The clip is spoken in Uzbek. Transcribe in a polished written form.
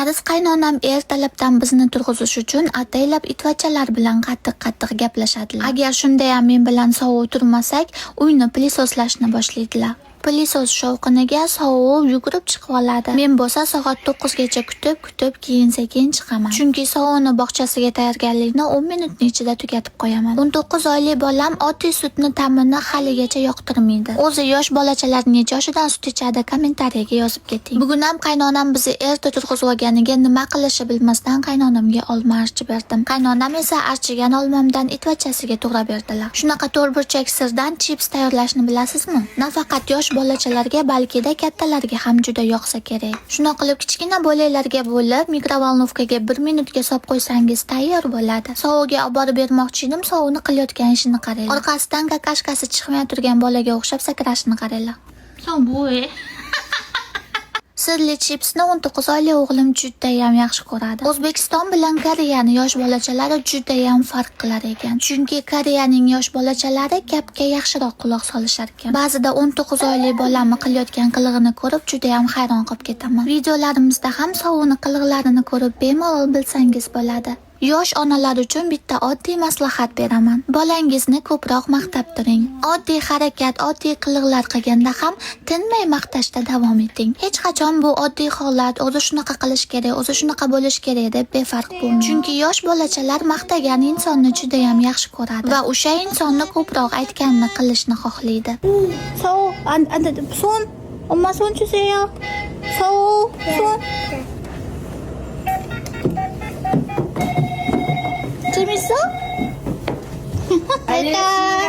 Sariz qaynonam ertalabdan bizni turg'izish uchun ataylab itvachalar bilan qattiq-qattiq gaplashadilar. Agar shundayam men bilan sovuq turmasak, uyni pilisoslashni boshlaydilar. Pilisos shovqiniga sovuq yugurib chiqib oladi. Men bo'lsa soat 9 gacha kutib-kutib, keyin sekin chiqaman. Chunki sovuqni bog'chasiga tayyorgarlikni 10 minutning ichida tugatib qo'yaman. 19 oylik bolam oddiy sutni ta'mini haligacha yoqtirmaydi. O'zi yosh bolachalar necha yoshidan sut ichadi, kommentariyaga yozib keting. Bugun ham qaynonam bizni erta turg'izib olganiga nima qilishni bilmasdan qaynonamga olma archib berdim. Qaynonam esa archigan olmamdan itvachasiga to'g'rab berdilar. Shunaqa to'rtburchak sirdan chips tayyorlashni bilasizmi? Nafaqat yosh bolachalarga, balkida kattalarga ham juda yoqsa kerak. Shunaqa qilib kichkina bo'laklarga bo'lib, mikrovolnovkaga 1 minutga solib qo'ysangiz tayyor bo'ladi. Sovuqga olib borib bermoqchi edim, sovuqni qilayotgan ishini qaranglar. Orqasidan какашка si chiqmay turgan bolaga o'xshab sakrashini qaranglar. 성 뭐해? Sirli chipsni 19 oylik o'g'lim judayam yaxshi ko'radi. O'zbekiston bilan Koreyani yosh bolachalari judayam farq qilar ekan. Chunki Koreyaning yosh bolachalari gapga yaxshiroq quloq solishar ekan. Ba'zida 19 oylik bolamni qilayotgan qilig'ini ko'rib judayam hayron qolib ketaman. Videolarimizda ham sovuqni qiliqlarini ko'rib bemalol bilsangiz bo'ladi. Yosh onalar uchun bitta oddiy maslahat beraman. Bolangizni ko'proq maqtab turing. Oddiy harakat, oddiy qiliqlar qilganda ham tinmay maqtashda davom eting. Hech qachon bu oddiy holat, o'zi shunaqa qilish kerak, o'zi shunaqa bo'lish kerak deb befarq bo'lmang. Chunki yosh bolachalar maqtagan insonni judayam yaxshi ko'radi va o'sha insonni ko'proq aytganini qilishni xohlaydi. 서우 안, 안 돼. 손 엄마 손 주세요. 서우 손. 재밌어? 알겠습니다.